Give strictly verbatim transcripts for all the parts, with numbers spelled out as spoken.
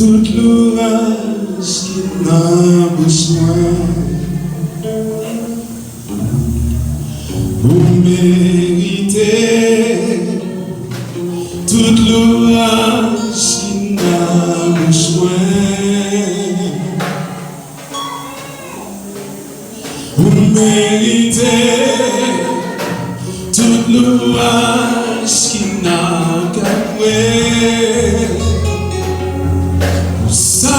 Tout louanj ki nan bouch mwen, ou merite. Tout louanj ki nan bouch mwen, ou merite. Tout louanj ki nan kè mwen, pou sa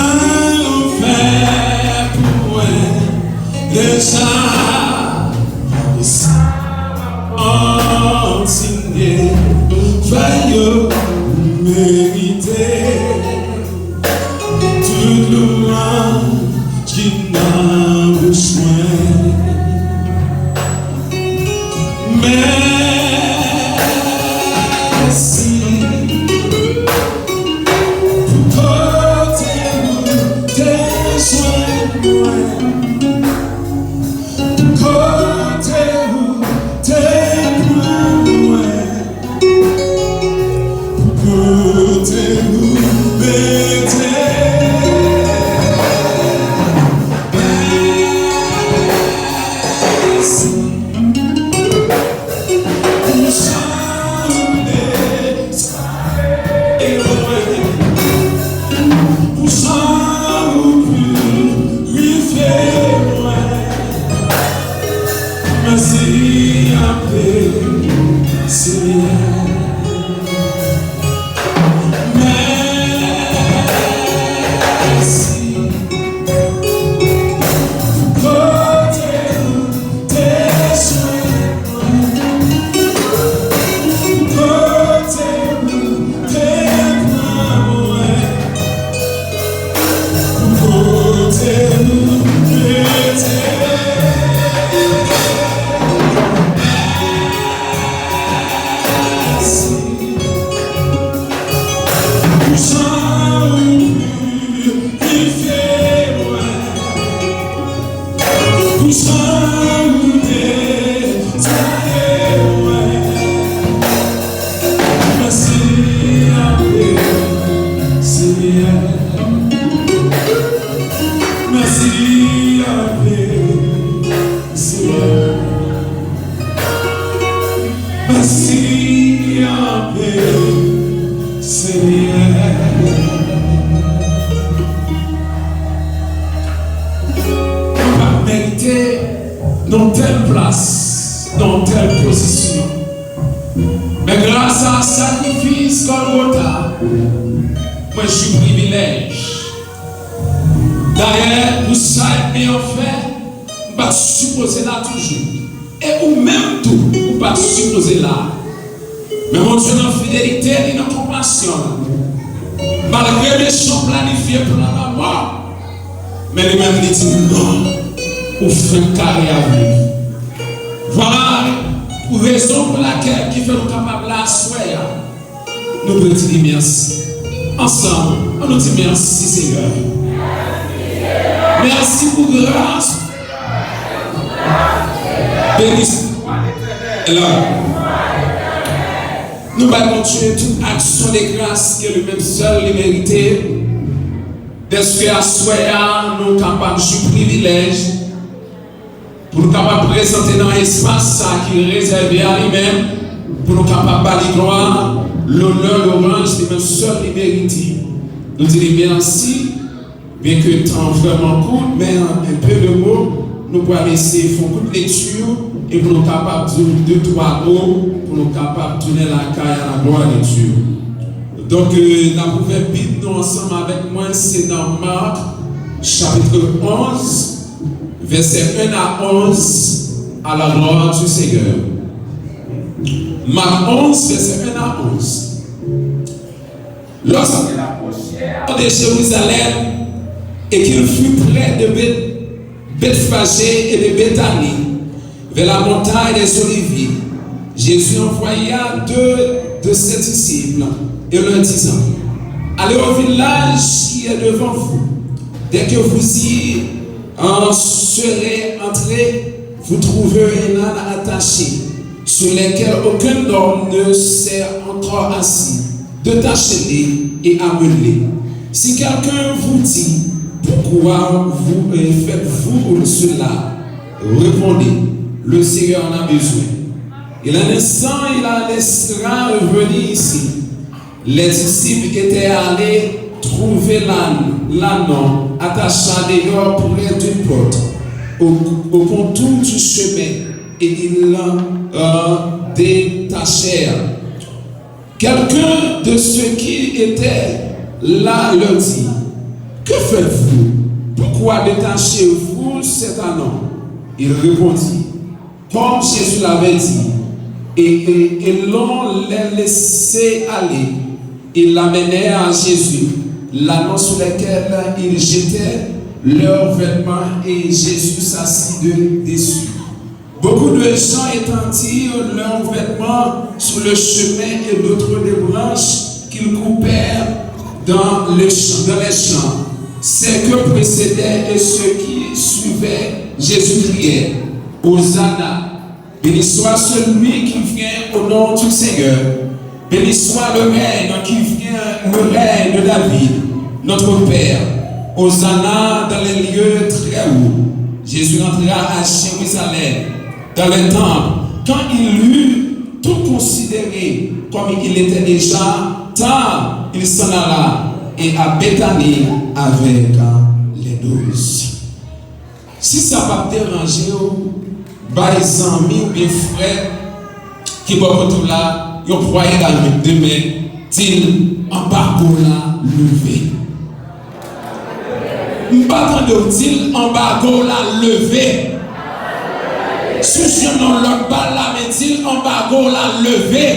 ou fè pou mwen deja, e sa w ap kontinye fè yo. Ou merite tout louanj ki nan bouch mwen. Mèsi pou kote ou te jwenn mwen, pou kote ou te pran mwen, pou kote ou mete. Mèsi pou sa ou te fè mwen, pou sa ou pirifye mwen. Mèsi anpil, Senyè. Mèsi pou kote ou te jwenn mwen, pou kote ou te pran mwen, pou kote ou mete. Mèsi pou jan ou pirifye mwen, pou jan ou netwaye mwen. Mèsi anpil, Senyè. Mèsi anpil, Senyè. Mèsi anpil, Senyè. Nou pa t merite nan tèl plas, nan tèl pozisyon. Men gras a sakrifis Gòlgota, mwen jwi privilèj. Dayè, pou sa ènmi an fè, m pa t sipoze la toujou. E ou menm tou, ou pa t sipoze la. Men Bondye nan fidelite li, nan konpasyon l, malgre mechan planifye plan lanmò, men li menm li di non, ou fenk kare avè li. Vwala pou rezon pou lakèl ki fè nou kapab la aswè a. Nou dwe di li mèsi. Ansanm, ann nou di mèsi, Senyè. Mèsi pou gras. Beni swa Letènèl. Nou bay Bondye tout aksyon de gras ke li menm sèl li merite. Dèske aswè a, nou kapab jwi privilèj pou nou kapab prezante nan espas sa ki rezève a li menm, pou nou kapab ba li glwa, lonè, lwanj, li menm sèl li merite. Nou di li mèsi, byenke tan an vrèman kout, men en peu de mots, nou pral eseye fè yon kout lekti, e pou nou kapab di de twa mo, pou nou kapab tounen lakay a la gloire de Dieu. Donk, euh, n ap ouvè Bib nou ansanm avèk mwen, se nan Mak, chapitre onze, versets un à onze, à la gloire du Seigneur. Marc onze, versets un à onze. Lorsqu'ils approchèrent de Jérusalem et qu'ils furent près de Beth-, Bethphagée et de Béthanie, vers la montagne des Oliviers, Jésus envoya deux de ses disciples et leur disant, allez au village qui est devant vous. Dès que vous y en serez entrés, vous trouverez un âne attaché, sur lequel aucun homme ne s'est encore assis. Détachez-le et amenez-le. Si quelqu'un vous dit, pourquoi vous, euh, faites-vous cela ? Répondez, le Seigneur en a besoin. Et un instant, il la laissera revenir ici. Les disciples étaient allés trouver l'âne, l'ânon attaché dehors près d'une porte. Au, au contour du chemin, et ils l'en, euh, détachèrent. Quelqu'un de ceux qui étaient là leur dit, que faites-vous ? Pourquoi détachez-vous cet ânon ? Il répondit, comme Jésus l'avait dit, et, et, et l'on les laissait aller. Ils l'amenèrent à Jésus, l'ânon sur lequel ils jetaient leurs vêtements, et Jésus s'assit de, dessus. Beaucoup de gens étendirent leurs vêtements sur le chemin et d'autres des branches qu'ils coupèrent dans les champs, dans les champs. Ceux que précédaient et ceux qui suivaient Jésus crièrent, Hosanna, béni soit celui qui vient au nom du Seigneur. Béni soit le règne qui vient, le règne de David, notre Père. Hosanna dans les lieux très hauts. Jésus rentra à Jérusalem, dans le temple. Quand il eut tout considéré comme il était déjà tard, il s'en alla et à Béthanie avec les douze. Si sa p ap deranje w, bay zanmi oubyen frè ki bò kote w la yon pwaye lamen, di l, anbago la leve. M pa tande w, di l, anbago la leve. Si w jwenn yon lòt ba l lamen, di l, anbago la leve.